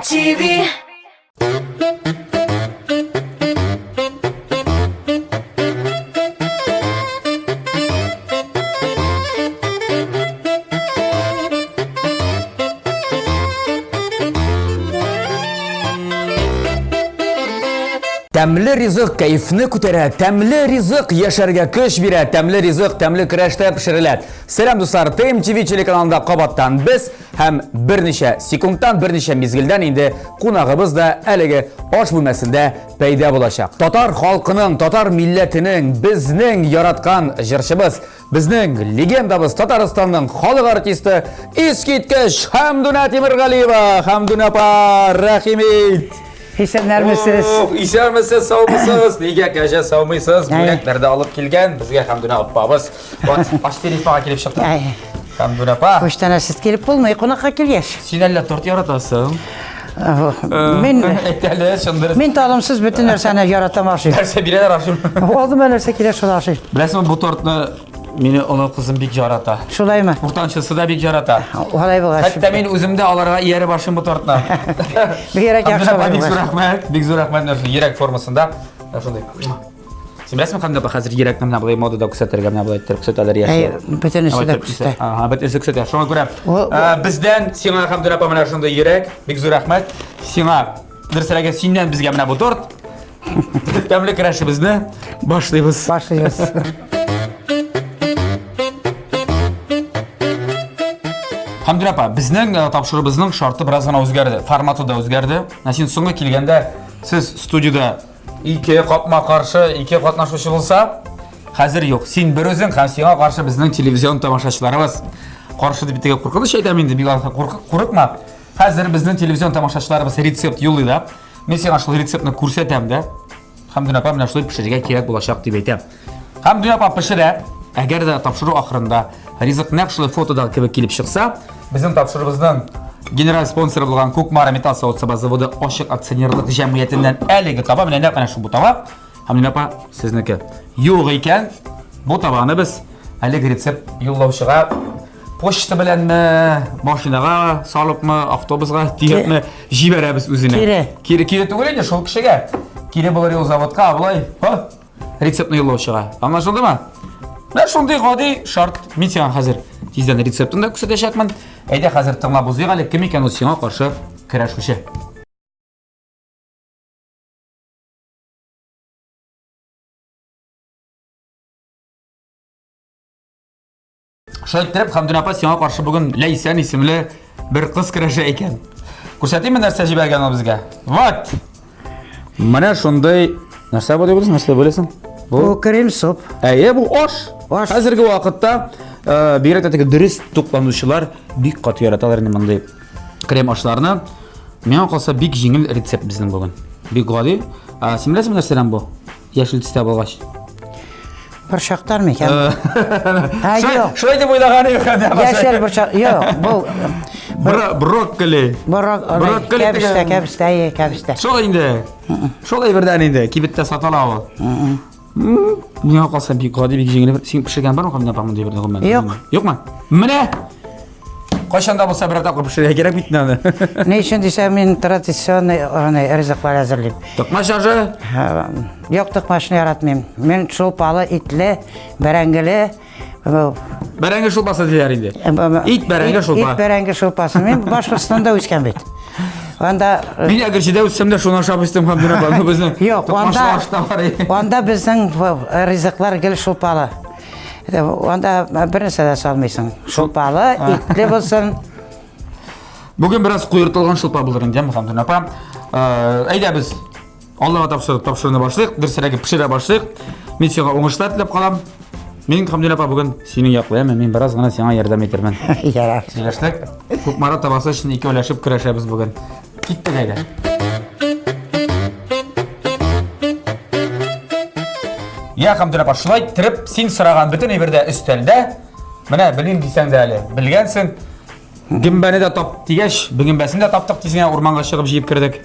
TV. Тәмле ризык кәефне күтәрә, тәмле ризык яшәргә көч бирә, тәмле ризык тәмле көрәштә пешерелә. Сәлам дуслар, ТМТВ телеканалында кабаттан без һәм берничә секундтан, берничә мизгелдән инде кунагыбыз да әлеге аш бүлмәсендә пәйда булачак. Татар халкының, татар милләтенең, безнең яраткан җырчыбыз, Безнең легендабыз Татарстанның халык артисты искиткеч Хәмдүнә Тимергалиева. Хәмдүнә апа, рәхим ит. Исәннәрмесез? Ох, исәнмесез, саумысыз? Нигә кәҗә саумыйсыз? Бүләкләр дә алып килгән безгә Хәмдүнә апабыз. Вот, Аштирифага килеп чыкты. Хәмдүнә апа. Күчтәнәсез килеп булмый, кунакка килгәч. Син әллә торт яратасың? Мин Әйтәле, чын Мин талымсыз бөтен нәрсәне яратам ашыйм. Нәрсә бирәләр ашыйм. Алдыма нәрсә килә шуны ашыйм. Беләсеңме, бу тортны мине олы кызым бик ярата. Шулаймы? Уртанчысы да бик ярата. Алай булгач. Хәтта мин үзем дә аларга ияреп ашыйм бу тортны. Бигрәк яхшы алай Бик зур рәхмәт, бик зур рәхмәт, менә йөрәк формасында. Шундый. Син беләсеңме, Хәмдә апа, хәзер йөрәкне менә болай модада күрсәтергә, менә болай иттереп күрсәтәләр яшьләр. Әй, бөтенесе дә күрсәтә. Ага, бөтенесе күрсәтә. Шуңа күрә бездән сиңа Хәмдә апа менә шундый йөрәк, бик зур рәхмәт. Сиңа, дөресрәге, синнән безгә менә бу торт. Тәмле көрәшебезне башлыйбыз. Башлыйбыз. Хәмдүнә апа, безнең тапшыруыбызның шарты бераз гына үзгәрде, форматы да үзгәрде. Ә син соңгы килгәндә сез студиядә Ике капма каршы, ике катнашучы булса, хәзер юк. Син бер үзең һәм сиңа каршы безнең телевизион тамашачыларыбыз. Каршы дип теге куркыныч әйтәм инде, бик курыкма. Хәзер безнең телевизион тамашачыларыбыз рецепт юллый да. Мин сиңа шул рецептны күрсәтәм дә. Хәмдүнә апа менә шулай пешерергә кирәк булачак дип әйтәм. Хәмдүнә апа пешерә. Әгәр дә тапшыру ахырында ризык нәкъ шулай фотодагы кебек килеп чыкса, безнең тапшыруыбызның генераль спонсоры булган Кукмара металл савыт-саба заводы ачык акционерлык җәмгыятеннән әлеге таба, менә нәкъ менә шул бу таба. Хәмдүнә апа, сезнеке. Юк икән, бу табаны без әлеге рецепт юллаучыга почта беләнме, машинага салыпмы, автобусга төяпме җибәрәбез үзенә. Кире. Кире, кире түгел инде шул кешегә. Кире булыр ул заводка, болай. Ха? Рецептны юллаучыга. Аңлашылдымы? Менә шундый гади шарт. Мин сиңа хәзер тиздән рецептын да күрсәтәчәкмен. Әйдә хәзер тыңлап узыйк әле, кем икән ул сиңа каршы көрәшүче. Шулай иттереп, Хәмдүнә апа сиңа каршы бүген Ләйсән исемле бер кыз көрәшә икән. Күрсәтимме нәрсә җибәргән ул безгә? Вот! Менә шундый нәрсә бу дип уйлыйсың? Нәрсә дип уйлыйсың? Бу крем суп. Әйе, бу аш. Аш. Хәзерге вакытта э, бигрәк тә теге дөрес тукланучылар бик каты яраталар инде мондый крем ашларны. Миңа калса бик җиңел рецепт безнең бүген. Бик гади. Ә, син беләсеңме нәрсәдән бу? Яшел төстә булгач. Борчактар микән? Ә, юк. Шулай дип уйлаган юк. Яшел борчак, юк, бу Брокколи. Брокколи. Кәбестә, кәбестә, әйе, кәбестә. Шул инде. Шул әйбердән инде, кибеттә сатыла ул. Миңа калса бик гади, бик җиңел. Син пешергән бармы кайда мондый бер гомумән? Юк. Юкмы? Менә Кайчан да булса берәр тапкыр пешерергә кирәк бит аны. Ни өчен дисәң, мин традиционный аны ризыклар әзерлим. Токмач ашы? Юк, токмачны яратмыйм. Мин шулпалы, итле, бәрәңгеле. Бәрәңге шулпасы диләр инде. Ит бәрәңге шулпа. Ит бәрәңге шулпасы. Мин Башкортстанда үскән бит. Анда Мин Әгерҗедә үссәм дә шуны ашап үстем һәм менә бу безнең. Юк, анда анда безнең ризыклар гел шулпалы. Анда бер нәрсә дә салмыйсың. Шулпалы, итле булсын. Бүген бераз куертылган шулпа булыр инде, Мөхәммәдүн апа. Әйдә без Аллага тапшырып тапшыруны башлыйк, дөресрәге пешерә башлыйк. Мин сиңа уңышлар теләп калам. Мин Хәмдүн апа бүген синең яклы, әмма мин бераз гына сиңа ярдәм итермен. Ярар. Сөйләштек. Кукмара табасы өчен икәүләшеп көрәшәбез бүген. Киттек әйдә. Я, Хәмдүн апа, шулай иттереп, син сораган бөтен әйбер дә өстәлдә. Менә белмим дисәң дә әле, белгәнсең. Гөмбәне дә тап дигәч, гөмбәсен дә таптык дисең, урманга чыгып җыеп кердек.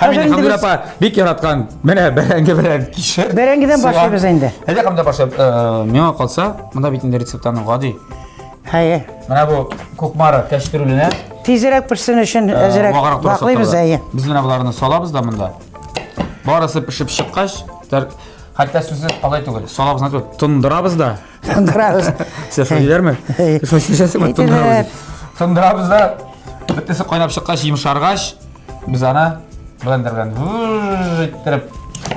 Һәм инде Хәмдүн апа бик яраткан менә бәрәңге белән кишер. Бәрәңгедән башлыйбыз инде. Әйдә, Хәмдүн апа, э, миңа калса, монда бит инде рецепт аның гади. Әйе. Менә бу Кукмара кәчтерүленә. Тизрәк пешсен өчен әзрәк ваклыйбыз, әйе. Без менә боларны салабыз да монда. Барысы пешеп чыккач, хәтта сүзе алай түгел. Салабыз түгел, тондырабыз да. Тондырабыз. Сез шулай диләрме? Шулай сөйләшәсеңме? Тондырабыз. Тондырабыз да, бөтенесе кайнап чыккач, йомшаргач, без аны блендер белән иттереп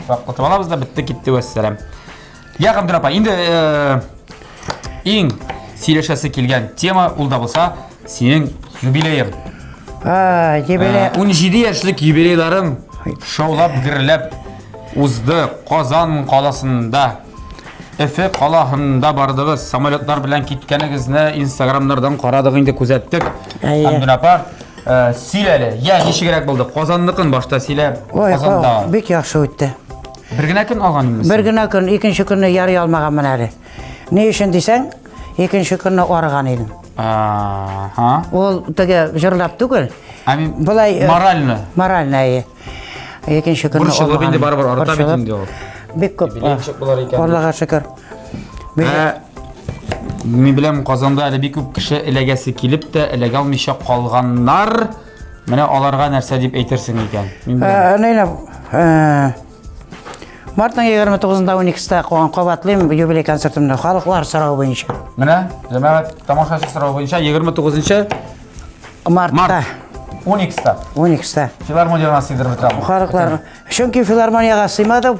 ваклатып алабыз да, бетте китте, вәссәлам. Я, Габдулла апа, инде э, иң сөйләшәсе килгән тема ул да булса синең юбилеең. А, юбилей. 17 э, яшьлек юбилейларың шаулап гөрләп узды Казан каласында. Өфе калаһында бардыгыз, самолетлар белән киткәнегезне инстаграмнардан карадык инде, күзәттек. Габдулла апа, э, сөйлә әле, я ничегрәк булды? Казанныкын башта сөйлә. Ой, Казанда. Бик яхшы үтте. Бер генә көн алган инде. Бер генә көн, икенче көнне ярый алмаганмын әле. Ни өчен дисәң, икенче көнне арыган идем. Ага. Ул теге җырлап түгел. Ә мин Былай э, морально. Морально, әйе. Икенче көнне Борчылып инде барыбер арыта бит инде ул. Бик күп. Ничек булар икән? Аллага шөкер. Ә, мин беләм, Казанда әле бик күп кеше эләгәсе килеп тә, эләгә алмыйча калганнар. Менә аларга нәрсә дип әйтерсең икән? Мин беләм. Ә, Мартның 29-нда 12-сендә кабатлыйм юбилей концертымны халыклар соравы буенча. Менә, җәмәгать тамашачы соравы буенча 29 мартта. Март 12-сендә. 12-сендә. Филармониягә сыйдырып бетерәм. Халыклар Чөнки филармониягә сыймады,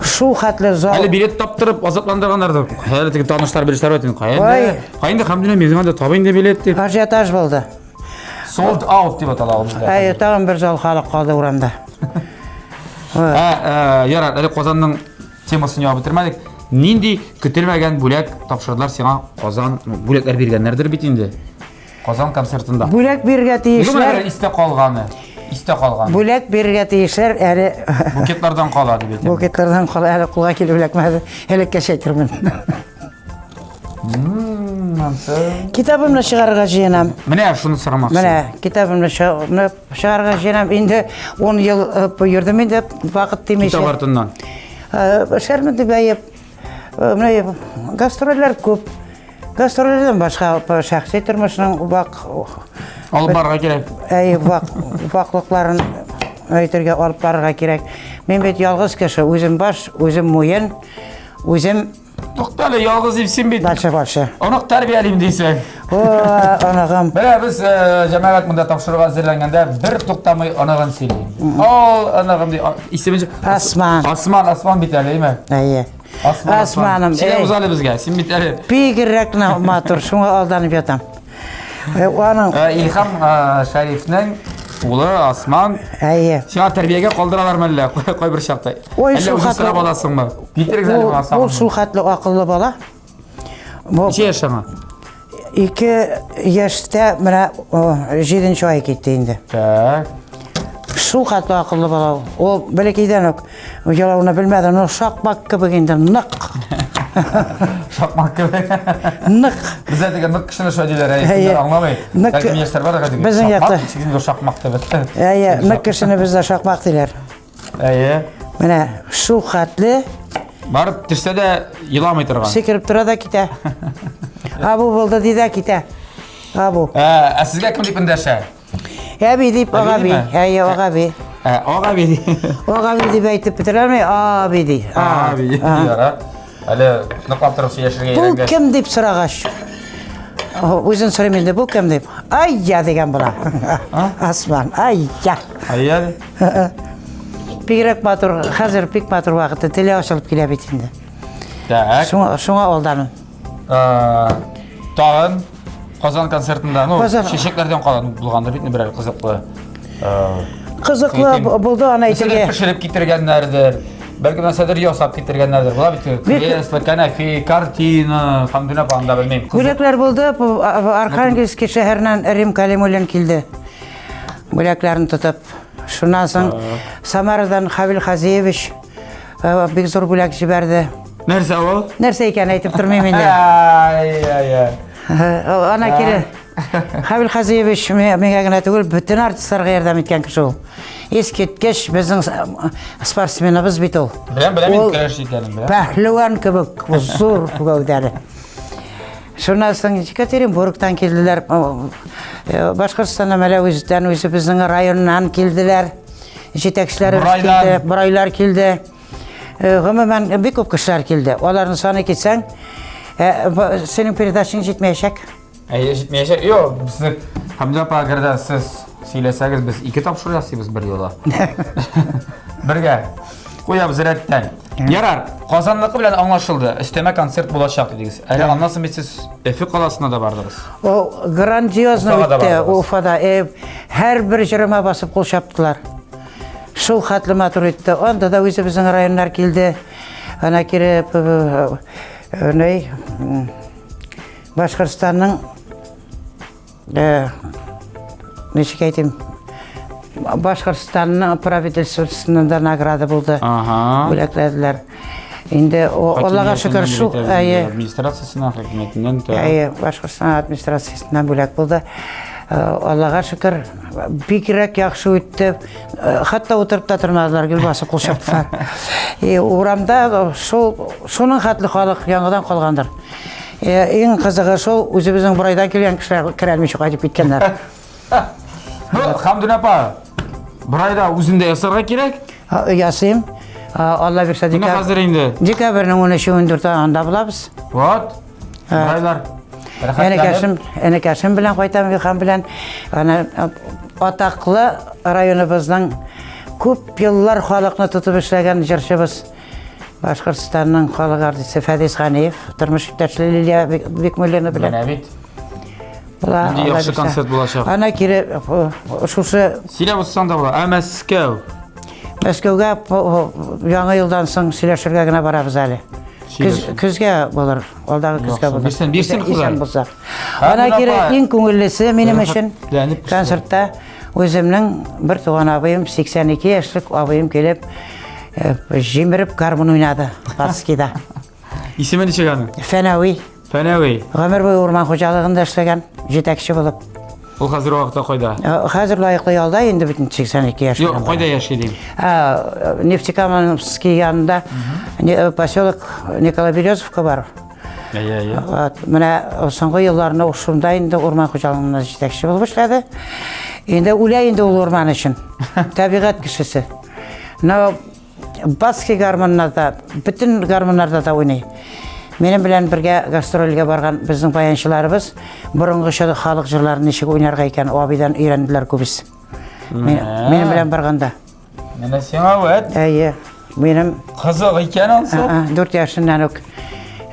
шул хәтле зал. Әле билет таптырып азапландырганнар да. Әле теге танышлар белешләр бит. Кая инде? Кая инде Хәмдүнә миңа да таба инде билет дип. Ажиотаж булды. Sold out дип атала ул бездә. Әйе, тагын бер зал халык калды урамда. Ә, ярар, әле Казанның темасын ябып бетермәдек. Нинди көтелмәгән бүләк тапшырдылар сиңа Казан, бүләкләр биргәннәрдер бит инде. Казан концертында. Бүләк бирергә тиешләр. Истә калганы. Истә калганы. Бүләк бирергә тиешләр әле. Букетлардан кала дип әйтәм. Букетлардан кала әле кулга килеп эләкмәде. Элеккәчә әйтермен. Китабымны чыгарырга җыенам. Менә шуны сорамакчы. Менә китабымны чыгарырга җыенам. Инде 10 ел э, йөрдем инде вакыт тимичә. Китап артыннан. Э, эшләрмен дип әйеп. Э, менә гастрольләр күп. Гастрольләрдән башка шәхси тормышның вак алып барырга кирәк. Әйе, вак ваклыкларын әйтергә алып барырга кирәк. Мин бит ялгыз кеше, үзем баш, үзем муен, үзем Тукта әле, ялгыз дип син бит. Дальше больше. Онык тәрбиялим дисең. О, оныгым. Менә без э, җәмәгать монда тапшыруга әзерләнгәндә бер туктамый оныгын сөйли. Ол оныгым ди. Исеме Асман. Асман, Асман бит әле, әйме? Әйе. Асман, Асманым. Сөйләп уза әле безгә. Син бит әле. Бигрәк матур, шуңа алданып ятам. Э, аның э, Илһам Шәрифнең улы Осман. Әйе. Сиңа тәрбиягә калдыралармы әллә кайбер чакта? Ой, Әллә шул үзең хәтле- сорап аласыңмы? Китерегез әле миңа Ул шул хәтле акыллы бала. Бу Ничә яшь аңа? 2 яшьтә менә җиденче ай китте инде. Так. Шул хәтле акыллы бала ул. Ул бәләкәйдән үк елауны белмәде, но шакмак кебек инде, нык. Шакмак кебек. Нык. Бездә теге нык кешене шулай диләр, әй, кемнәр аңламый. Нык. Бәлкем яшьләр бар да, Безнең якта. Ничек инде шакмак дип. Әйе, нык кешене бездә шакмак диләр. Әйе. Менә шул хәтле. Барып төшсә дә еламый торган. Сикереп тора да китә. Абу булды ди дә китә. Абу. Ә, ә сезгә кем дип эндәшә? Әби дип, агаби. Әйе, агаби. Ә, агаби ди. Агаби дип әйтеп бетерәлми, аби ди. Аби. Яра. Әле ныклап торып сөйләшергә өйрәнгәч. Бу кем дип сорагач. Үзен сорыйм инде, бу кем дип. Айя дигән була. Асман, айя. Айя ди. Бигрәк матур, хәзер бик матур вакыты, теле ачылып килә бит инде. Так. Шуңа, шуңа алданым. Тагын Казан концертында, ну, Казан... чәчәкләрдән кала булгандыр бит берәр кызыклы. Кызыклы булды аны әйтергә. Пешереп китергәннәрдер. Бәлки нәрсәдер ясап китергәннәрдер. Була бит кресло, кәнәфи, картина, Хәмдүнә апа анда белмим. Бүләкләр булды. Архангельский шәһәреннән Рим Калимуллин килде. Бүләкләрен тотып. Шуннан соң Самарадан Хавил Хазиевич бик зур бүләк җибәрде. Нәрсә ул? Нәрсә икән әйтеп тормыйм инде. Ай-ай-ай. Ана кире. Хавил Хазиевич миңа генә түгел, бөтен артистларга ярдәм иткән кеше ул. Искиткеч безнең спортсменыбыз бит ул. Беләм, беләм, инде көрәш икәнен беләм. Пәһлеван кебек зур гәүдәле. Шуннан соң Екатеринбургтан килделәр. Э, Башкортстаннан Мәләвездән үзебезнең районнан килделәр. Җитәкчеләребез килде, Борайлар килде. Э, гомумән, бик күп кешеләр килде. Аларны саный китсәң, э, синең передачаң җитмәячәк. Әйе, җитмәячәк. Юк, безнең Хәмдә апа, әгәр дә сез сөйләсәгез, без ике тапшыру ясыйбыз бер юлы. Бергә. Куябыз рәттән. Ярар, Казанныкы белән аңлашылды. Өстәмә концерт булачак дидегез. Әле аннан соң бит сез Өфе каласына да бардыгыз. О, грандиозно үтте Уфада. Э, һәрбер җырыма басып кул чаптылар. Шул хәтле матур итте. Анда да үзебезнең районнар килде. Ана кире э, э, Башкортстанның э, ничек әйтим, Башкортстанның правительствосыннан да награда булды. Ага. Бүләкләделәр. Инде Аллага шөкер шул әйе администрациясеннән, хөкүмәтеннән тә. Әйе, Башкортстан администрациясеннән бүләк булды. Э, Аллага шөкер, бигрәк яхшы үтте. Э, хәтта утырып та тормадылар, гел басып кул чаптылар. И урамда шул шуның хәтле халык яңадан калгандыр. Э, иң кызыгы шул, үзебезнең Борайдан килгән кешеләр керә алмыйча кайтып киткәннәр. Ну, Хамдун апа, Борайда үзендә ясарга кирәк. Ясыйм. Алла бирсә, декабрь. Хәзер инде. Декабрьнең 13-14 анда булабыз. Вот. Борайлар. Энекәшем, энекәшем белән кайтам, Илһам белән. Ана атаклы районыбызның күп еллар халыкны тотып эшләгән җырчыбыз. Башкортстанның халык артисты Фәдис Ганиев, тормыш иптәше Лилия Бикмуллина белән. Менә бит. Була, Нинди яхшы концерт булачак. Ана кире шушы Сөйләп утырсаң да була. Ә Мәскәү? Мәскәүгә яңа елдан соң сөйләшергә генә барабыз әле. Көз, көзгә булыр, алдагы көзгә булыр. Бирсен, бирсен Ходай. Исән Ана кире иң күңеллесе минем өчен концертта Үземнең бер туган абыем, 82 яшьлек абыем килеп, э, җимереп гармун уйнады Пацкида. Исеме ничек аның? Фәнәви. Фәнәви. Гомер буе урман хуҗалыгында эшләгән, җитәкче булып. Ул хәзер вакытта кайда? Э, хәзер лаеклы ялда инде бөтен 82 яшь. Юк, кайда яши дим? Э, Нефтекамский янында поселок Николай Березовка бар. Әйе, әйе. Вот, менә соңгы елларны ул шунда инде урман хуҗалыгында җитәкче булып эшләде. Инде үлә инде ул урман өчен. Табигать кешесе. Но баски гармоннарда, бөтен гармоннарда да уйный. Минем белән бергә гастрольгә барган безнең баянчыларыбыз борынгыча халык җырларын ничек уйнарга икән, абыйдан өйрәнделәр күбесе. Минем белән барганда. Менә сиңа вәт. Әйе. Минем кызык икән ансы. 4 яшеннән үк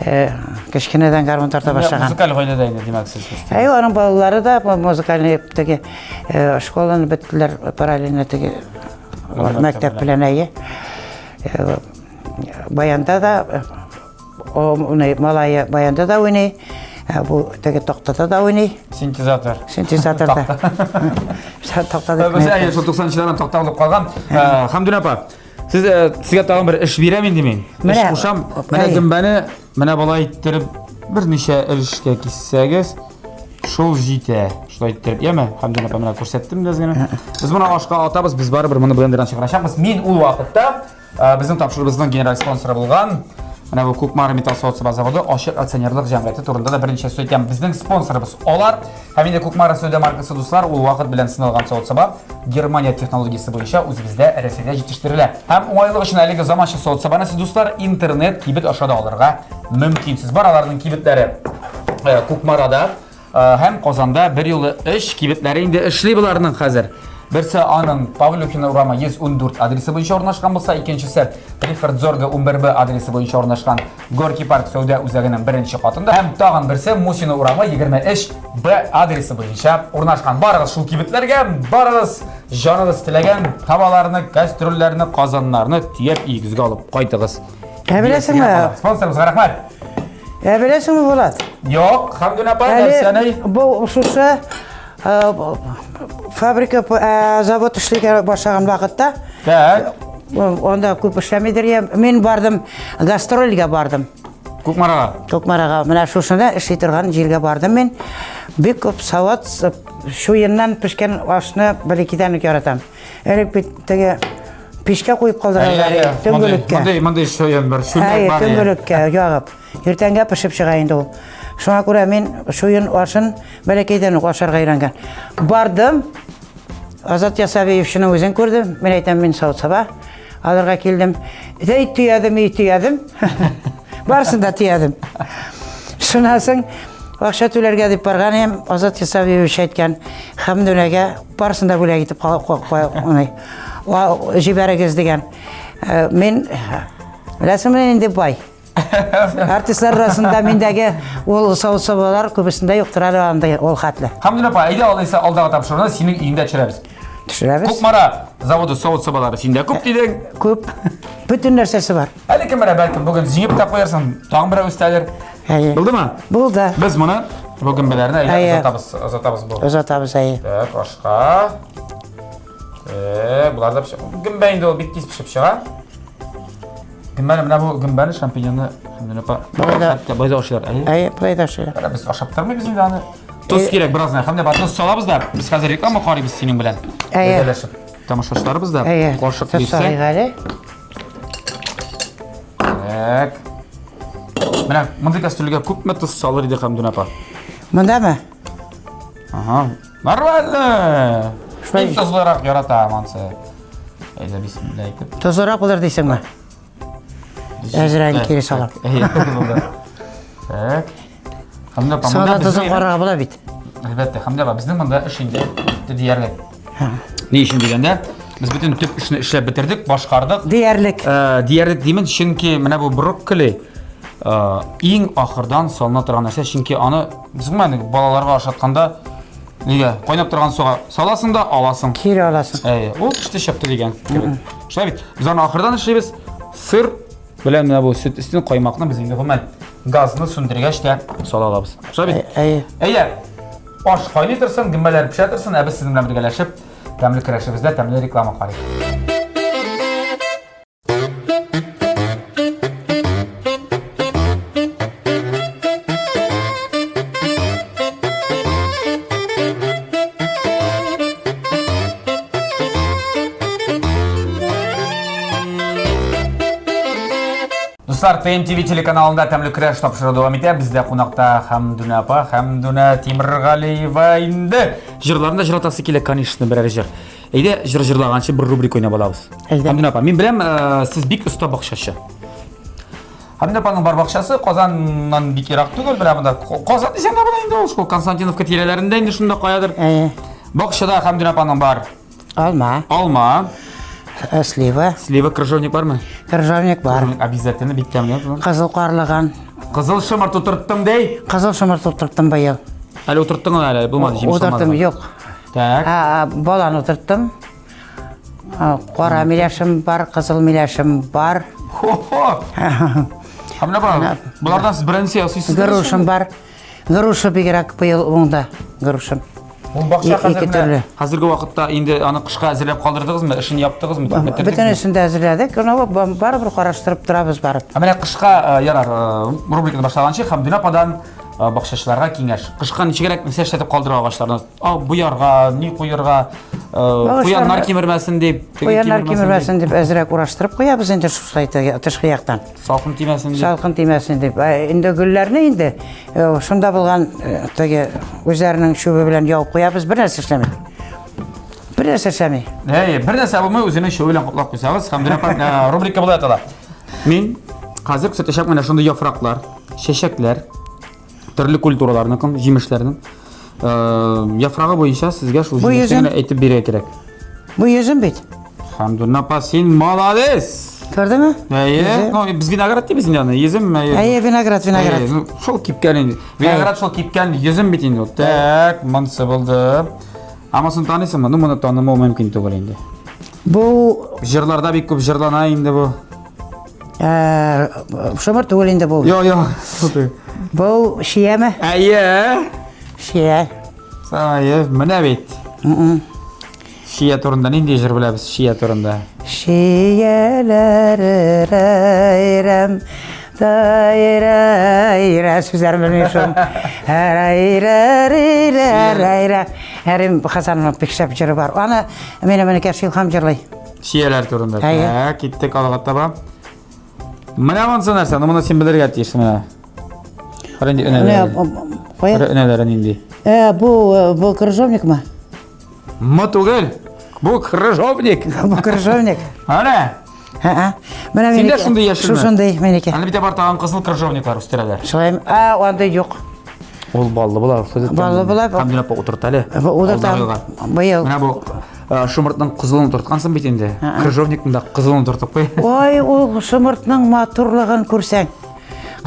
э, кечкенәдән гармун тарта башлаган. Музыкаль гаиләдә инде, димәк, сез. Әйе, аның балалары да музыкальный теге э, школаны беттеләр параллельно теге мәктәп белән әйе. Э, баянда да Малае баянда да уйный, бу теге тактада да уйный. Синтезатор. Синтезаторда. Тактада. Без әйе, шул 90-нчылардан такта булып калган. Хәмдүнә апа, сез сезгә тагын бер эш бирәм инде мин. Эш кушам. Менә гөмбәне менә болай иттереп берничә өлешкә киссәгез, шул җитә. Шулай иттереп, яме, Хәмдүнә апа, менә күрсәттем дә генә. Без моны ашка атабыз, без барыбер моны блендердан чыгарачакбыз. Мин ул вакытта Э, безнең тапшыруыбызның генераль спонсоры булган менә бу Кукмара металл савыт-саба заводы ачык акционерлык җәмгыяте турында да берничә сүз әйтәм. Безнең спонсорыбыз алар. Һәм инде Кукмара сәүдә маркасы дуслар, ул вакыт белән сыналган савыт-саба Германия технологиясе буенча үзебездә Рәсәйдә җитештерелә. Һәм уңайлык өчен әлеге заманча савыт-сабаны сез дуслар интернет кибет аша да алырга мөмкинсез. Бар аларның кибетләре э, Кукмарада, Һәм Казанда бер юлы өч кибетләре инде эшли боларның хәзер. Берсе аның Павлюхина урамы 114 адресы буенча урнашкан булса, икенчесе Рихард Зорга 11Б адресы буенча урнашкан Горький парк сәүдә үзәгенең беренче катында һәм тагын берсе Мусина урамы 23Б адресы буенча урнашкан. Барыгыз шул кибетләргә, барыгыз җаныгыз теләгән табаларны, кастрюльләрне, казаннарны төяп өегезгә алып кайтыгыз. Ә беләсеңме? Спонсорыбызга рәхмәт. Ә беләсеңме, Булат? Юк, Хәмдүн апа, нәрсәне? Бу шушы э, фабрика, э, завод эшли башлаган вакытта. Так. Анда күп эшләмидер. Я. Мин бардым, гастрольгә бардым. Кукмарага. Кукмарага. Менә шушында эшли торган җиргә бардым мин. Бик күп сават чуеннан пешкән ашны бер-икедән үк яратам. Элек бит теге Пичкә куеп калдыралар. Төнгелеккә. Мондый мондый шоен бер чүлмәк бар. Төнгелеккә ягып. Иртәнгә пешеп чыга инде ул. Шуңа күрә мин чуен ашын бәләкәйдән үк ашарга өйрәнгән. Бардым, Азат Ясавиевичның үзен күрдем. Мин әйтәм, мин савыт-саба алырга килдем. Әй төядем, ей төядем. Барысын да төядем. Шуннан соң акча түләргә дип барган идем, Азат Ясавиевич әйткән, Хәмдүнәгә барысын да бүләк итеп җибәрегез дигән. Э, мин беләсеңме инде бай. Артистлар арасында миндәге ул савыт-сабалар күбесендә юктыр әле андый ул хәтле. Хәмдүнә апа, әйдә алайса алдагы тапшыруны синең өеңдә төшерәбез. Төшерәбез. Кукмара заводы савыт-сабалары синдә күп дидең. Күп. Бөтен нәрсәсе бар. Әле кем белә, бәлкем бүген җиңеп тә куярсың, тагын берәү өстәлер. Әйе. Булдымы? Булды. Без моны бу гөмбәләрне әйдә Әйе. озатабыз, озатабыз бу. Озатабыз, әйе. Так, ашка. Э, булар да пешә. Гөмбә инде ул бик тиз пешеп чыга. Гөмбәне менә бу гөмбәне шампиньонны менә па. Болай да- Хәтта болай да ашыйлар. Әйе. Әйе, болай да ашыйлар. Менә без ашап тормыйбыз инде аны. Тоз кирәк бераз гына. Һәм дә тоз салабыз да, без хәзер реклама карыйбыз синең белән. Әйе. Бергәләшеп. Тамашачыларыбыз да Әйе. кашык Тоз бирсә. салыйк әле. Так. Менә мондый кастрюльгә күпме тоз салыр иде Хәмдүн апа? Мондамы? Ага. Нормально. Шулай. Мин тозлырак яратам ансы. Әйдә бисмилла әйтеп. Тозлырак булыр дисеңме? Әзрәген кире салам. Әйе, булды. Так. Хәмдүн апа, Сала монда тозын безнең карарга була бит. Әлбәттә, Хәмдүн апа, безнең монда эш инде бетте диярлек. Ни өчен дигәндә, без бөтен төп эшне эшләп бетердек, башкардык. Диярлек. Э, диярлек димен, чөнки менә бу брокколи э, иң ахырдан салына торган нәрсә, чөнки аны без гомумән балаларга ашатканда нигә кайнап торган суга саласың да аласың. Кире аласың. Әйе, ул пеште чыкты дигән кебек. Шулай бит. Без аны ахырдан эшлибез. Сыр белән менә бу сөт өстен каймакны без инде гомумән газны сүндергәч тә сала алабыз. Шулай бит. Әйе. Әйдә, аш кайный торсын, гөмбәләр пешә торсын, ә без сезнең белән бергәләшеп тәмле көрәшебездә тәмле реклама карыйк. Дуслар, ТМТВ телеканалында тәмле көрәш тапшыруы дәвам итә. Бездә кунакта Хәмдүнә апа, Хәмдүнә Тимергалиева инде. Җырларын да җырлатасы килә, конечно, берәр җыр. Әйдә, җыр җырлаганчы бер рубрика уйнап алабыз. Әйдә. Хәмдүнә апа, мин беләм, э, сез бик оста бакчачы. Хәмдүнә апаның бар бакчасы Казаннан бик ерак түгел, менә монда Казан дисәң дә була инде ул, шул Константиновка тирәләрендә инде шунда каядыр. Әйе. Бакчада Хәмдүнә апаның бар Алма, алма, э, слива, слива, крыжовник бармы? крыжовник бар. Крыжовник обязательно бик тәмле. Кызыл карлыган. Кызыл шымырт утырттым дей. Кызыл шымырт утырттым быел. Әле утырттың әле, булмады, җимеш Утырттым, алмады. юк. Так. А, балан утырттым. А, Кара миләшем бар, кызыл миләшем бар. Хо-хо. Һәм менә бар. Болардан сез беренче ясыйсыз. Грушым бар. Груша бигрәк быел уңды. Грушым. Ул бакча Ике хәзер менә төрле. хәзерге вакытта инде аны кышка әзерләп калдырдыгызмы? Эшен яптыгызмы? Бетердегезме? Бөтенесен дә әзерләдек. Аны барыбер караштырып торабыз барып. Ә менә кышка э, ярар, э, рубриканы башлаганчы Хәмдүнә ападан э, бакчачыларга киңәш. Кышка ничегрәк нәрсә эшләтеп калдыра агачларны? А, буярга, ни куярга, э, куяннар кимермәсен дип, теге Куяннар кимермәсен дип әзрәк ураштырып куябыз инде шушылай тышкы яктан. Салкын тимәсен дип. Салкын тимәсен дип. Ә инде гөлләрне инде э, шунда булган э, теге үзләренең чүбе белән ябып куябыз, бер нәрсә эшләми. Бер нәрсә эшләми. Әй, бер нәрсә булмый, үзенең чүбе белән котлап куйсагыз, Хәмдүнә апа, э, рубрика болай атала. Мин хәзер күрсәтәчәк менә шундый яфраклар, чәчәкләр, төрле культураларныкын, җимешләрнең э, яфрагы буенча сезгә шул Бу җимешне йөзем- генә әйтеп бирергә кирәк. Бу йөзем бит. Хәмдүнә апа, син молодец! Күрдеңме? Әйе, Йөзем. ну без виноград дибез инде аны, йөзем. Әйе. Әйе, виноград, виноград. Әйе, ну, шул кипкән инде. Виноград шул кипкән йөзем бит инде. ул. Так, монысы булды. Ә монысын таныйсыңмы? Ну, моны танымау мөмкин түгел инде. Бу Җырларда бик күп җырлана инде бу. Э, шомыр түгел инде бу. Йо, йо. Бу шияме? Әйе. Шия. Әйе, менә бит. Шия турында нинди җыр беләбез шия турында? Шияләр рәйрәм, тайрәйрә сүзләрен белмим шул. Рәйрә, Әрим Хасановның бик шәп җыры бар. Аны минем энекәш Илһам җырлый. Чияләр турында. Әйе. Так, киттек алга таба. Менә монысы нәрсә? Ну, моны син белергә тиеш менә. Кара инде энәләре. Кая? Кара энәләре нинди? Э, бу бу крыжовникмы? М түгел. Бу крыжовник. Бу крыжовник. Әнә. Һә-һә. Менә Синдә минеке. шундый яшелме? Шушындый минеке. Аны бит бар тагын кызыл крыжовниклар үстерәләр. Шулай. А, андый юк. Ул баллы була. Баллы була. Хәмдүн апа утырт әле. Утыртам. Быел. Менә бу шомыртның кызылын утырткансың бит инде. Крыжовникның да кызылын утыртып куй. Ой, ул шомыртның матурлыгын күрсәң.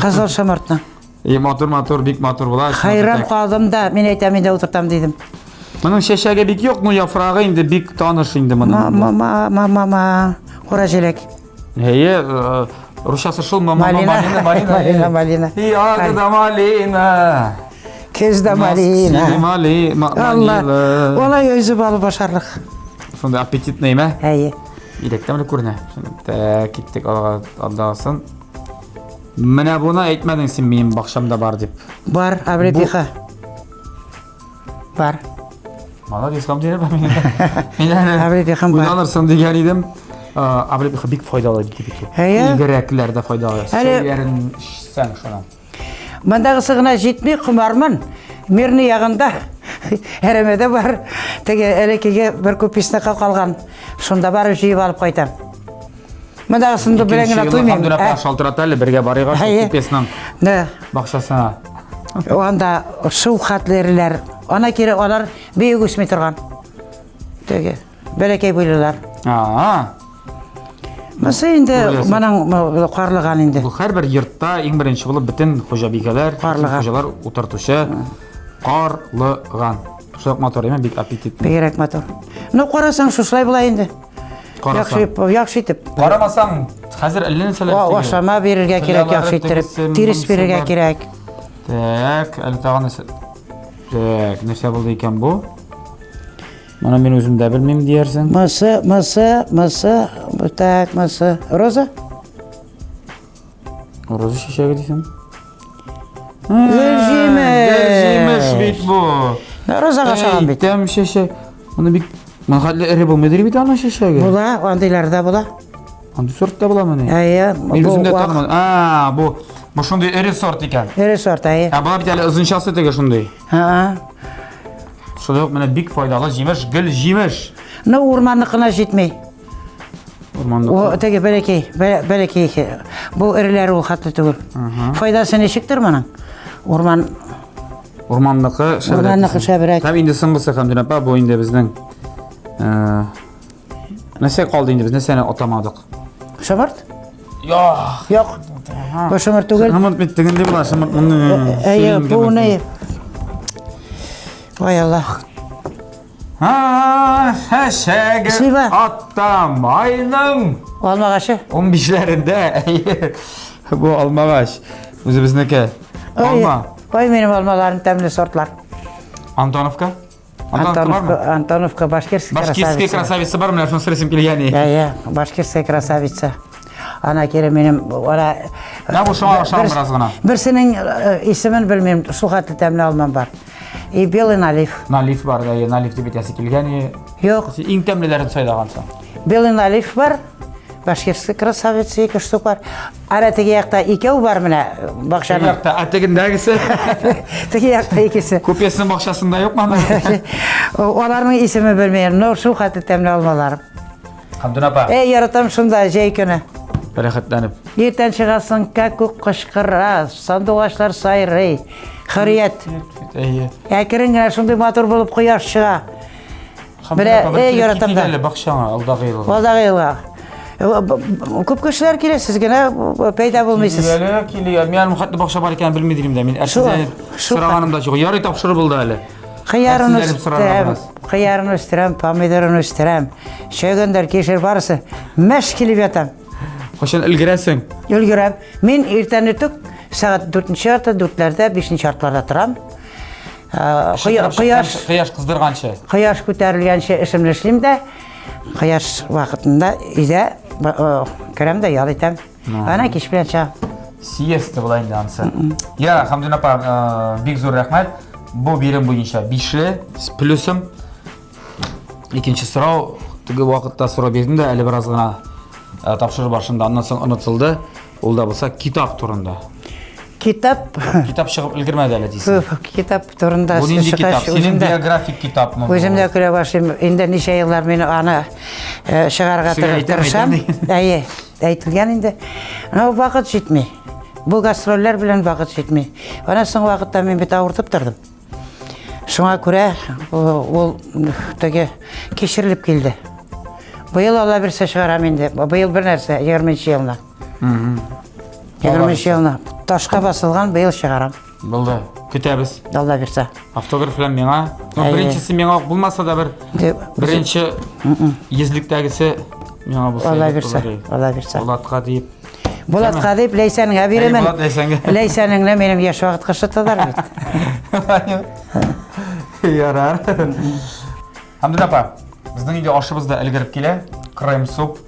Кызыл шомыртның. И матур матур, бик матур була. Хайран калдым да, мин әйтәм инде утыртам дидем. Моның чәчәге бик юк, но яфрагы инде бик таныш инде моның. Ма ма ма ма ма кара җиләк. Әйе, русчасы шул ма ма малина, малина. Малина, малина. Ягода малина. Көздә малина. Малина. Алла. Алай өзеп алып ашарлык. Шундый аппетитный ме? Әйе. Иләктән белән күренә. Так, киттек алга алдасын. Менә буны әйтмәдең син минем бакчамда бар дип. Бар, облепиха. Бар. Молодец, Хамдин апа. Мин әле Облепихам бар. Уйланырсың дигән идем. Облепиха бик файдалы бит бит. Әйе. Бигрәкләр дә файдалы. Әле- Чәйләрен эчсәң шуның. Мондагысы гына җитми, комармын. Мирный ягында әрәмәдә бар. Теге элеккеге бер күп калган. Шунда барып җыеп алып кайтам. Мондагысын да белән генә туймыйм. Хамдин апа шалтырата әле бергә барыйк шул Әйе. купесның Да. бакчасына. Анда шул хәтле эреләр. Ана кире алар бөек үсми торган. Теге бәләкәй буйлылар. Аа. Монысы инде Күрәсең. моның карлыган инде. Бу һәрбер йортта иң беренче булып бөтен хуҗабикәләр, Карлыган. хуҗалар утыртучы карлыган. Шулай ук матур, әйме, бик аппетитный. Бигрәк матур. Ну, карасаң, шушылай була инде. Карасаң. Яхшы, яхшы итеп. Карамасаң, хәзер әллә нәрсәләр теге. Ашама бирергә кирәк, Тылялары яхшы иттереп. тегесе, Тирес монысы бирергә бар. кирәк. Так, әле тагын нәрсә. Так, нәрсә булды икән бу? Моны мин үзем дә белмим диярсең. Мысы, мысы, мысы, так, мысы. Роза? Роза чәчәге дисең. Гөлҗимеш. Гөлҗимеш бит бу. Розага ошаган бит. Тәм чәчәк. Моны бик моны хәтле эре булмыйдыр бит аның чәчәге. Була, андыйлар да була. Андый сорт та буламыни? Әйе, Мин бу үзем дә вак. танымадым. А, бу бу шундый эре сорт икән. Эре сорт, әйе. Ә була бит әле озынчасы теге шундый. Һа. Шулай ук менә бик файдалы җимеш, гөл җимеш. Ну, урманныкына җитми. Урманда. О, теге бәләкәй, бәләкәй. Бу эреләр ул хәтле түгел. Файдасы ничектер моның? Урман Урманныкы шәбрәк. Урманныкы шәбрәк. Һәм инде соңгысы Хәмдүн апа, бу инде безнең нәрсә калды инде без нәрсәне атамадык? Шомырт? Юк. Юк. Бу шомырт түгел. Шомырт бит тегендә була, шомырт моны. Әйе, бу ни? Ой, Аллах. А, чәчәге Слива. атта майның Алмагачы. 15-ләрендә. Әйе. Бу алмагач. Үзебезнеке. Ой, Алма. Ой, минем алмаларым тәмле сортлар. Антоновка? Антоновка бармы? Антоновка, Антоновка, башкирская Башкирская красавица. красавица бар, менә шуны сорыйсым килгән. Әйе, башкирская красавица. Ана кире минем ара Менә бу шуңа охшаган бераз гына. Берсенең исемен белмим, шул хәтле тәмле алмам бар. И белый налив. Налив бар, әйе, налив дип әйтәсе килгән. Юк, Син иң тәмлеләрен сайлагансың. белый налив бар. Башкирская красавица ике штук бар. Ара теге якта икәү бар менә бакчаның. Якта, ә тегендәгесе? Теге якта икесе. Купесның бакчасында юкмы анда? Аларның исеме белмим, но шул хәтле тәмле алмалар. Хәмдүн апа. Эй, яратам шунда җәй көне. Рәхәтләнеп. Иртән чыгасың, кәкүк кычкыра, сандугачлар сайрый. Хөррият. Әйе. Әкрен генә шундый матур булып кояш чыга. Менә, эй, яратам да. Әле бакчаңа алдагы елга. Алдагы елга. Күп кешеләр килә, сез генә пәйда булмыйсыз. Килә, килә. Мин әле хәтле бакча бар икәнен белми дим дә. Мин Шул, шул сораганым да юк. Ярый тапшырып булды әле. Кыярын Әрсезләнеп сорарга үстерәм, бераз. кыярын үстерәм, помидорын үстерәм. Чөгендер, кишер барысы. Мәш килеп ятам. Кайчан өлгерәсең? Өлгерәм. Мин иртән иртүк сәгать 4 ярты, 4-ләрдә, 5 яртыларда торам. Кояш кояш кыздырганчы. Кояш күтәрелгәнче эшемне эшлим дә, кояш вакытында өйдә керәм дә ял итәм. Ана кич белән чыгам. Сиеста була инде анысы. Я, Хәмдүн апа, бик зур рәхмәт. Бу бирем буенча 5-ле с плюсом. Икенче сорау, теге вакытта сорау бирдем дә, әле бераз гына тапшыру башында, аннан соң онытылды. Ул да булса китап турында. Китап. Китап чыгып өлгермәде әле дисең. Китап турында Бу нинди китап? Синең биографик китапмы? Үзем дә көлә башлыйм. Инде ничә еллар мин аны э, чыгарга тырышам. Әйе, әйтелгән инде. Но вакыт җитми. Бу гастрольләр белән вакыт җитми. Ана соң вакытта мин бит авыртып тордым. Шуңа күрә ул теге кичерелеп килде. Быел Алла бирсә чыгарам инде. Быел бер нәрсә, 20 елны. 20 елны ташка басылган быел чыгарам. Булды. Көтәбез. Алла бирсә. Автограф белән миңа. Ну, беренчесе миңа булмаса да бер беренче йөзлектәгесе миңа булса. Алла бирсә. Алла бирсә. Булатка дип. Булатка дип Ләйсәнеңә бирәмен. Булат Ләйсәнгә. Ләйсәнеңне минем яшь вакыт кышыталар бит. Ярар. Хәмдүнә апа, безнең инде ашыбыз да өлгереп килә. Крем суп.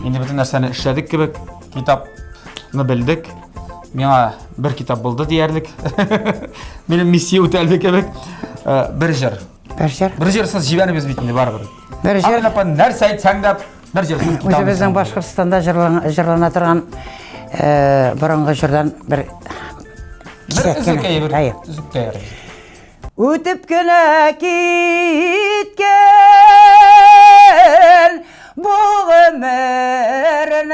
Инде бөтен нәрсәне эшләдек кебек. Китапны белдек. Миңа бер китап булды диярлек. Минем миссия үтәлде кебек. Э, бер җыр. Бер җыр. Бер җырсыз җибәрмибез бит инде барыбер. Бер җыр. Хәмдүнә апа, нәрсә әйтсәң дә, бер җырсыз китап. Үзебезнең Башкортстанда җырлана торган э, борынгы җырдан бер бер өзек, бер өзек тә Үтеп кенә киткән бу гомернең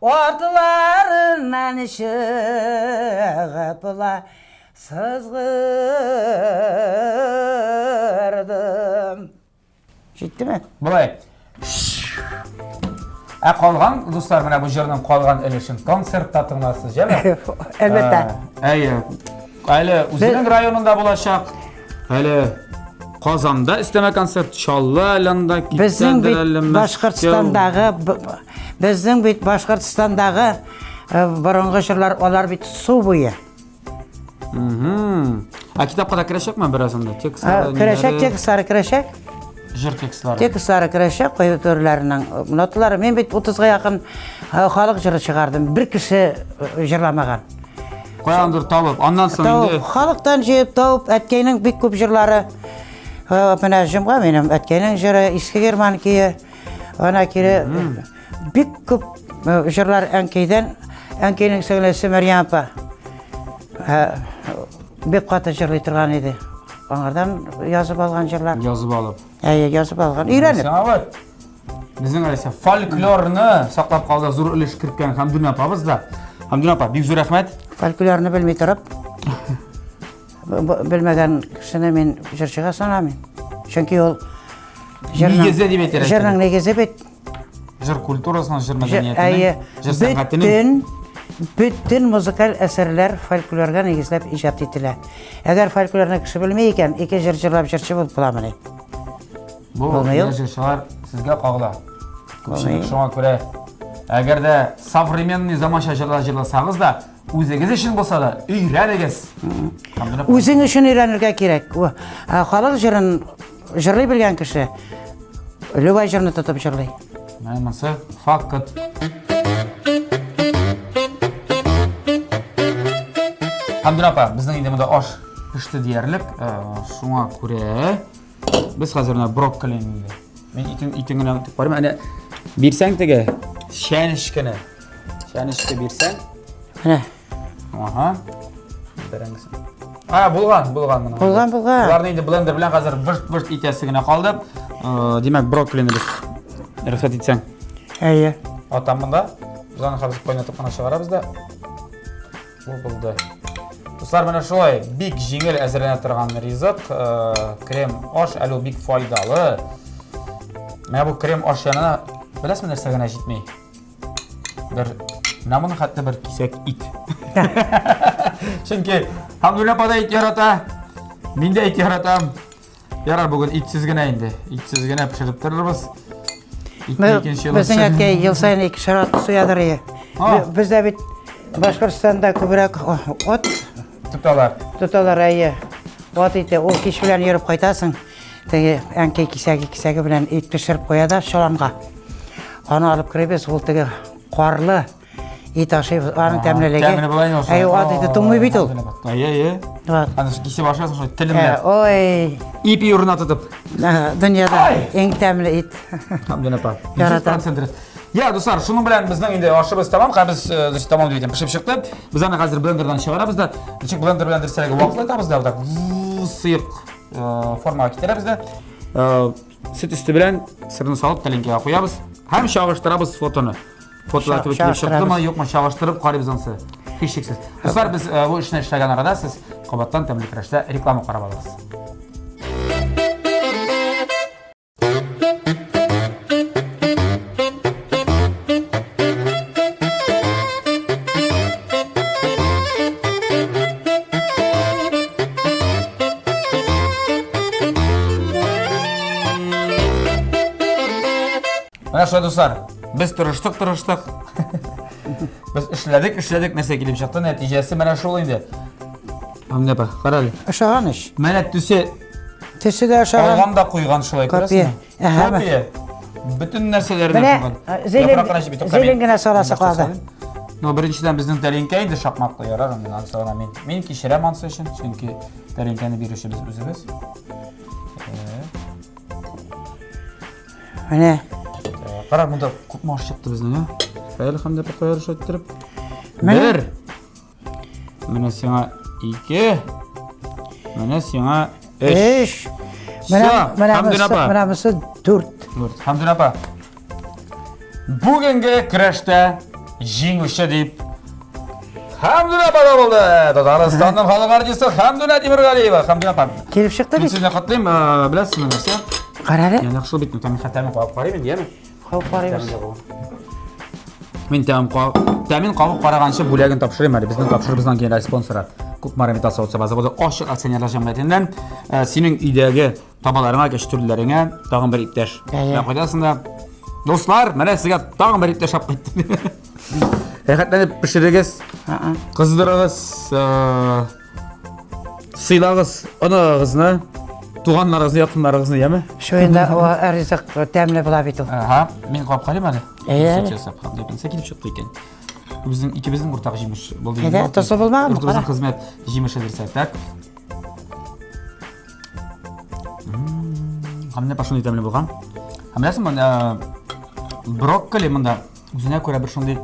атларыннан чыгып ла сызгырдым. Җиттеме? Болай. Ә калган, дуслар, менә бу җырның калган өлешен концертта тыңларсыз, җәме? Әлбәттә. Әйе. Әле үзенең районында булачак. Әле Казанда өстәмә концерт, Чаллы әле анда Безнең бит Башкортстандагы безнең бит Башкортстандагы э, борынгы җырлар алар бит су буе. Ә китапка да керәчәкме бераз анда? Текстлары? Керәчәк, текстлары керәчәк. Җыр текстлары. Текстлары керәчәк, кайбер төрләренең ноталары. Мин бит 30-га якын халык җыры чыгардым. Бер кеше җырламаган. Каяндыр табып, аннан соң инде халыктан җыеп табып, әткәйнең бик күп җырлары. Менә җомга минем әткәйнең җыры, Иске Герман көе. Ана кире бик күп җырлар әнкәйдән, әнкәйнең сеңлесе Мәрьям апа бик каты җырлый торган иде. Аңардан язып алган җырлар. Язып алып. Әйе, язып алган. Өйрәнеп. Сиңа вот. Безнең Алиса фольклорны саклап калуда зур өлеш керткән Хәмдүнә апабыз да. Хәмдүнә апа, бик зур рәхмәт. Фольклорны белми торып, белмәгән кешене мин җырчыга санамыйм. Чөнки ул Нигезе дип әйтер. Җырның нигезе бит. Җыр культурасының, җыр мәдәниятенең, җыр сәнгатенең. Бөтен музыкаль әсәрләр фольклорга нигезләп иҗат ителә. Әгәр фольклорны кеше белми икән, ике җыр җырлап җырчы булып буламыни? Бу җырчылар сезгә кагыла. Күпчелек шуңа күрә, әгәр дә современный заманча җырлар җырласагыз да, үзегез өчен булса да өйрәнегез. Үзең өчен өйрәнергә кирәк. Халык җырын Җырлый белгән кеше любой җырны тотып җырлый. Менә монысы факт. Хәмдүнә апа, безнең инде монда аш пеште диярлек. Э, шуңа күрә без хәзер менә брокколи инде. Мин итен итен генә үтеп карыйм. Әнә бирсәң теге чәнечкене. Чәнечке бирсәң. Менә. Ага. Беренчесе. А, булган, булган моның. Булган, булган. Буларны инде блендер белән хәзер вышт-вышт итәсе генә калды. Э, димәк, брокколины без рөхсәт итсәң. Әйе. Атам монда. Без аны хәзер кайнатып кына чыгарабыз да. Бу булды. Дуслар, менә шулай бик җиңел әзерләнә торган ризык, э, крем аш, әле ул бик файдалы. Менә бу крем аш янына беләсезме нәрсә генә җитми? Бер менә моның хәтле бер кисәк ит. Чөнки Хәмдүлә апа да ит ярата. Мин дә ит яратам. Ярар, бүген итсез генә инде. Итсез генә пешереп торырбыз. Итне икенче ел. Безнең әткәй ел саен икешәр ат суядыр иде. Бездә бит Башкортстанда күбрәк ат тоталар. Тоталар, әйе. Ат ите. Ул кич белән йөреп кайтасың. Теге әнкәй кисәге-кисәге белән ит пешереп куя да чоланга. Аны алып керәбез, ул теге карлы ит ашыйбыз. Аның тәмлелеге. Тәмле була инде ул. Әй, ат ите туңмый бит ул. Әйе, әйе. Аны кисеп ашасың шулай телемләп. Ой. Ипи урынына тотып. Дөньяда иң тәмле ит. Хәмдүнә апа. Яратам. Я, дуслар, шуның белән безнең инде ашыбыз тәмам. Хәзер без, э, значит, тәмам дип әйтәм, пешеп чыкты. Без аны хәзер блендердан чыгарабыз да, ничек блендер белән дөресрәге ваклатабыз да, так сыек э, формага китерәбез дә. Э, сөт өсте белән сырны салып тәлинкәгә куябыз һәм чагыштырабыз фотоны. Фотолар кебек килеп чыктымы, юкмы, чагыштырып карыйбыз ансы. Һичшиксез. Дуслар, без бу эшне эшләгән арада сез кабаттан тәмле көрәштә реклама карап алыгыз. Менә шулай, дуслар, без тырыштык, тырыштык. Без эшләдек, эшләдек, нәрсә килеп чыкты, нәтиҗәсе менә шул инде. Менә апа, кара әле. Ошаган эш. Менә төсе. Төсе дә ошаган. Алган да куйган шулай, күрәсеңме? Копия. Бөтен нәрсәләрне куйган. Менә зелен генә саласы калды. Ну, беренчедән безнең тәлинкә инде шакмаклы ярар, инде ансы гына мин. Мин кичерәм ансы өчен, чөнки тәлинкәне бирүче без үзебез. Менә. Кара, монда күпме аш чыкты безнең, а? Хәер, хәмдә пакая иттереп. Бер. Менә сиңа ике. Менә сиңа өч. Өч. Менә менә менә бусы дүрт. Дүрт. Хәмдүн апа. Бүгенге көрәштә җиңүче дип Хәмдүнә апа да булды. Татарстанның халык артисты Хәмдүнә Тимергалиева. Хәмдүнә апа. Килеп чыкты бит. Мин сезне котлыйм, э, беләсезме нәрсә? Кара әле. Яны шул бит, тәмен хәтәмен кабып карыйм инде, яме. Кабып карыйбыз. Мин тәм тәмен кабып караганчы бүләген тапшырыйм әле. Безнең тапшырыбыздан генераль спонсоры Кукмара металл савыт-саба заводы ачык акционерлар җәмгыятеннән э, синең өйдәге Табаларыңа, кәчтүрләреңә тагын бер иптәш. Менә кайтасың да, дуслар, менә сезгә тагын бер иптәш алып кайттым. Рәхәтләнеп пешерегез, кыздырыгыз, э, сыйлагыз оныгыгызны, туганнарыгызны, якыннарыгызны, яме? Шу инде ризык тәмле була бит ул. Ага, мин кабып карыйм әле. Әйе. Нәрсә килеп чыкты икән? Безнең икебезнең уртак җимеш булды. Әйдә, тозы булмаган. Уртабызның хезмәт җимеше дисәк, так. Һәм менә шундый тәмле булган. Һәм беләсеңме, э, брокколи монда үзенә күрә бер шундый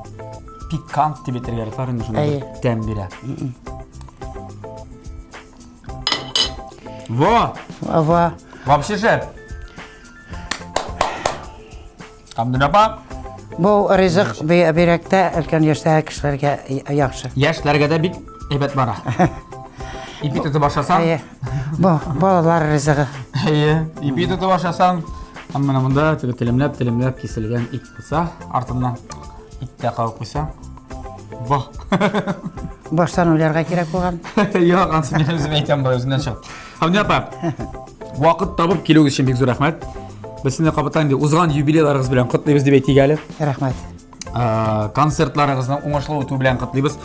пикант дип әйтергә ярата инде шундый бер тәм бирә. Во! Во! Вообще шәп. Хәмдүнә апа. Бу ризык бигрәк тә өлкән яшьтәге кешеләргә яхшы. Яшьләргә дә бик әйбәт бара. Ипи тотып ашасаң. Әйе. Бу балалар ризыгы. Әйе, ипи тотып ашасаң, һәм менә монда теге телемләп, телемләп киселгән ит булса, артыннан ит тә кабып куйсаң. Во. Баштан уйларга кирәк булган. Юк, ансы мин үзем әйтәм, бу үземнән чыгып. Хәмдүнә апа, вакыт табып килүегез өчен бик зур рәхмәт. Без сезне кабаттан инде узган юбилейларыгыз белән котлыйбыз дип әйтик әле. Рәхмәт. Концертларыгызның уңышлы үтүе белән котлыйбыз.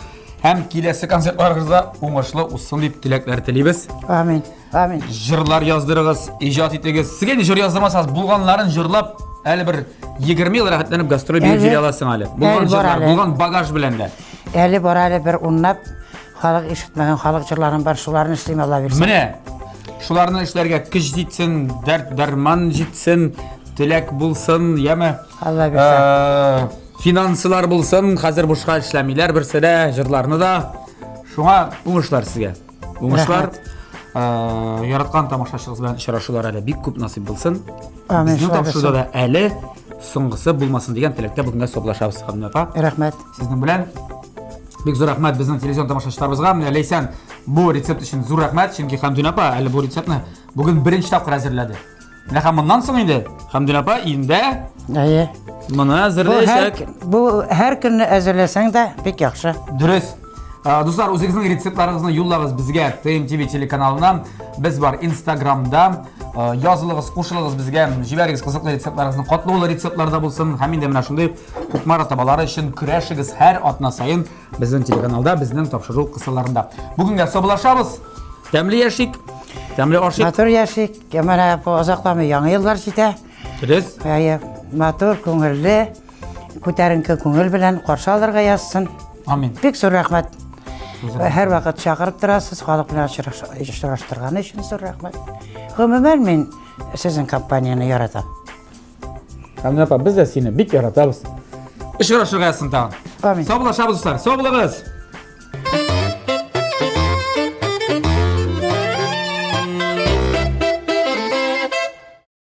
Һәм киләсе концертларыгыз да уңышлы узсын дип теләкләр телибез. Амин. Амин. Җырлар яздырыгыз, иҗат итегез. Сезгә инде җыр яздырмасагыз, булганнарын җырлап, әле бер 20 ел рәхәтләнеп гастроль биреп йөри аласың әле. Булган җырлар, булган багаж белән дә. Әле бар әле бер унлап Халык ишетмәгән халык җырларым бар, шуларны эшлим, Алла бирсә. Менә шуларны эшләргә көч җитсен, дәрт дәрман җитсен, теләк булсын, яме. Алла бирсә. Э, финанслар булсын, хәзер бушка эшләмиләр берсе дә, җырларны да. Шуңа уңышлар сезгә. Уңышлар. Э, яраткан тамашачыгыз белән очрашулар әле бик күп насыйп булсын. Амин. Безнең тапшыруда да әле соңгысы булмасын дигән теләктә бүгенгә саубуллашабыз, Хәмдүнә апа. Рәхмәт. Сезнең белән бик зур рәхмәт безнең телевизион тамашачыларыбызга. Менә Ләйсән, бу рецепт өчен зур рәхмәт, чөнки Хәмдүнә апа әле бу рецептны бүген беренче тапкыр әзерләде. Менә һәм моннан соң инде Хәмдүнә апа өендә Әйе. моны әзерләячәк. Бу һәр көнне әзерләсәң дә бик яхшы. Дөрес. Дуслар, үзегезнең рецептларыгызны юллагыз безгә TMTV телеканалына. Без бар Инстаграмда. Язылыгыз, кушылыгыз безгә, җибәрегез кызыклы рецептларыгызны, катлаулы рецептлар да булсын. Һәм инде менә шундый Кукмара табалары өчен көрәшегез һәр атна саен безнең телеканалда, безнең тапшыру кысаларында. Бүгенгә саубуллашабыз. Тәмле яшик, тәмле ашыйк. Матур яшик. Менә бу озакламый яңа еллар җитә. Дөрес. Әйе, матур, күңелле, күтәренке күңел белән каршы алырга язсын. Амин. Бик зур рәхмәт. Һәрвакыт чакырып торасыз, халык белән очраштырган өчен зур рәхмәт. Гомумән, мин сезнең компанияне яратам. Хәмдүнә апа, без дә сине бик яратабыз. Очрашырга язсын тагын. Амин. Саубуллашабыз, дуслар. Сау булыгыз.